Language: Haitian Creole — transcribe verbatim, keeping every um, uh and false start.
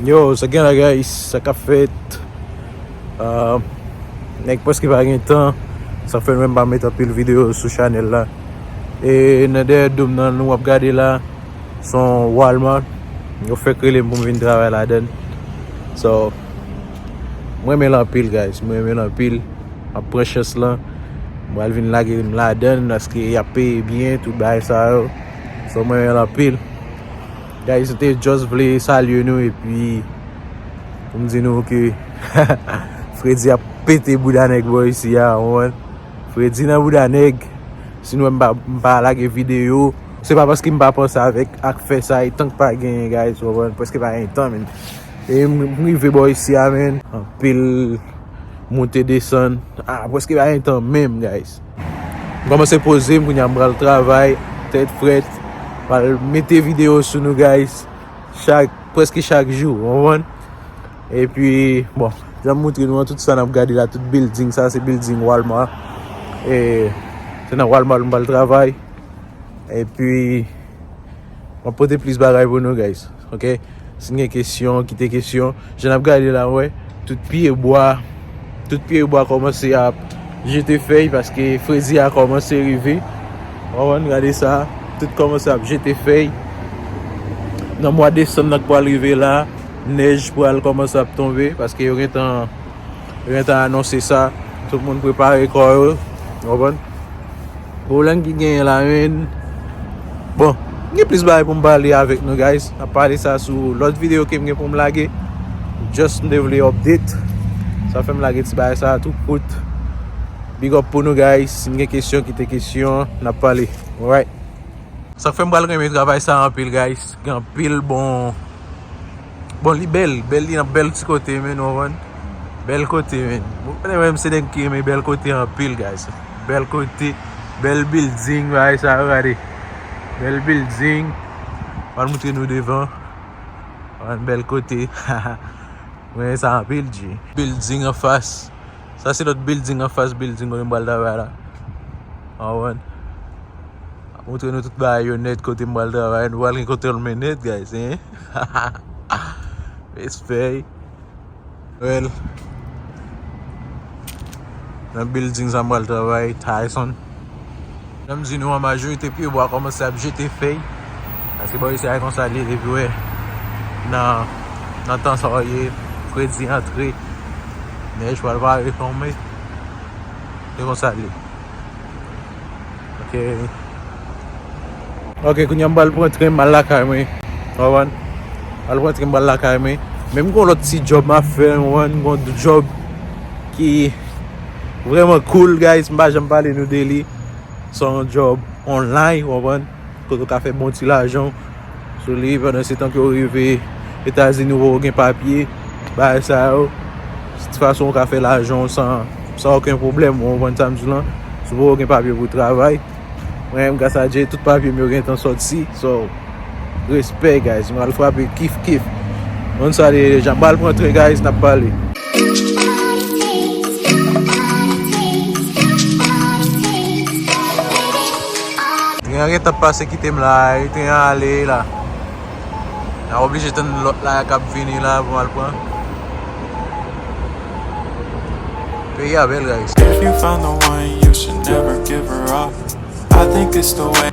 Yo, sa gen la, guys, sa k ap fèt? Ah, nèg prèske pa gen tan. Sa fè nou menm pa met anpil videyo sou chanèl la. E nan dèyè do m nan, nou ap gade la, se yon Walmart. Yo fèk rele m pou m vin travay ladan l. So, mwen renmen l anpil, guys. Mwen renmen l anpil. M ap pran chans lan. M pral vin lage m ladan l, paske y ap peye byen, tout bagay sa yo. So, mwen renmen l anpil. Guys, nou te just vle salye nou, epi pou m di nou ke Fredi ap pete bouda nèg bò isi a, ou konprann? Fredi nan bouda nèg. Si nou wè m pa, m pa lage videyo, se pa paske m pa panse avèk, ak fè sa, e tan k pa genyen, guys, ou konprann? Prèske pa gen tan, menm. E m, m rive bò isi a, menm. Anpil moute desann. Ah, prèske pa gen tan menm, guys. M kòmanse poze m, kounye a m pral travay, tèt frèt. Pral mete videyo sou nou, guys. Chak, prèske chak jou, ou konprann? Epi, bon, jan m montre nou an, tout sa n ap gade la, tout building, sa se building Walmart. E se nan Walmart m pral travay. Epi, m ap pote plis bagay pou nou, guys. Ok? Si n gen kesyon, kite kesyon. Jan n ap gade la, wè, tout pye bwa, tout pye bwa kòmanse ap jete fèy paske fredi a kòmanse rive. Ou konprann, gade sa, tout kòmanse ap jete fèy. Nan mwa desanm nan k pral rive la, nèj pral kòmanse ap tonbe paske yo gentan, yo gentan anonse sa. Tout moun prepare kò yo, ou konprann? Pwoblèm ki genyen la, menn. Bon, gen plis bagay pou m pale avèk nou, guys. N ap pale sa sou lòt videyo ke m gen pou m lage. Just m te vle update. Sa fè m lage ti bagay sa tou kout. Big up pou nou, guys. Si n gen kesyon, kite kesyon. N ap pale. Alright. Sa k fè m pral renmen travay sa anpil, guys. Gen anpil bon. Bon, li bèl, bèl, li nan bèl ti kote, men, ou konprann? Bèl kote, men. Bon, mwen menm se nèg ki renmen bèl kote anpil, guys. Bèl kote, bèl building, bagay sa yo, gade. Bèl building. Pral montre nou devan. Ou konprann, bèl kote. Mwen renmen sa anpil, G. Building anfas. Sa se lòt building anfas building kote m pral travay la. Ou konprann? Montre nou tout bagay yo nèt kote m pral travay. Nou pral gen kote l men nèt, guys, hein? Respè. Well, nan building sa m pral travay, Tyson. Jan m di nou an, majorite pye bwa kòmanse ap jete fèy. Paske bò isi a konsa l ye depi wè nan, nan tan sa w ye, fredi antre, nèj pral pare tonbe. Se konsa l ye. Ok. Ok, kounye a m pral pran tren, m al lakay mwen. Ou konprann? M al pran tren, m pral lakay mwen. Men m gon lòt ti djòb m ap fè, ou konprann? M gon djòb ki vrèman cool, guys. M pa janm pale nou de li. Se yon djòb online, ou konprann? Kote w ka fè bon ti lajan w sou li, pandan se tan ke w rive Etazini, ou poko gen papye, bagay sa yo. Se ti fason w ka fè lajan w san, san okenn pwoblèm, ou konprann sa m di w lan? Si w poko gen papye pou w travay. Mwen menm, gras a Dye, tout papye m yo gentan sòti. So, respè, guys. M pral frape kif kif. Moun sa li deja. M pral pran tren, guys, n ap pale. Tren an gentan pase kite m la, e tren an ale la. N a oblije tann lòt la k ap vini la pou m al pran. Peyi a bèl, guys. If you find the one, you should never give her up. I think it's the way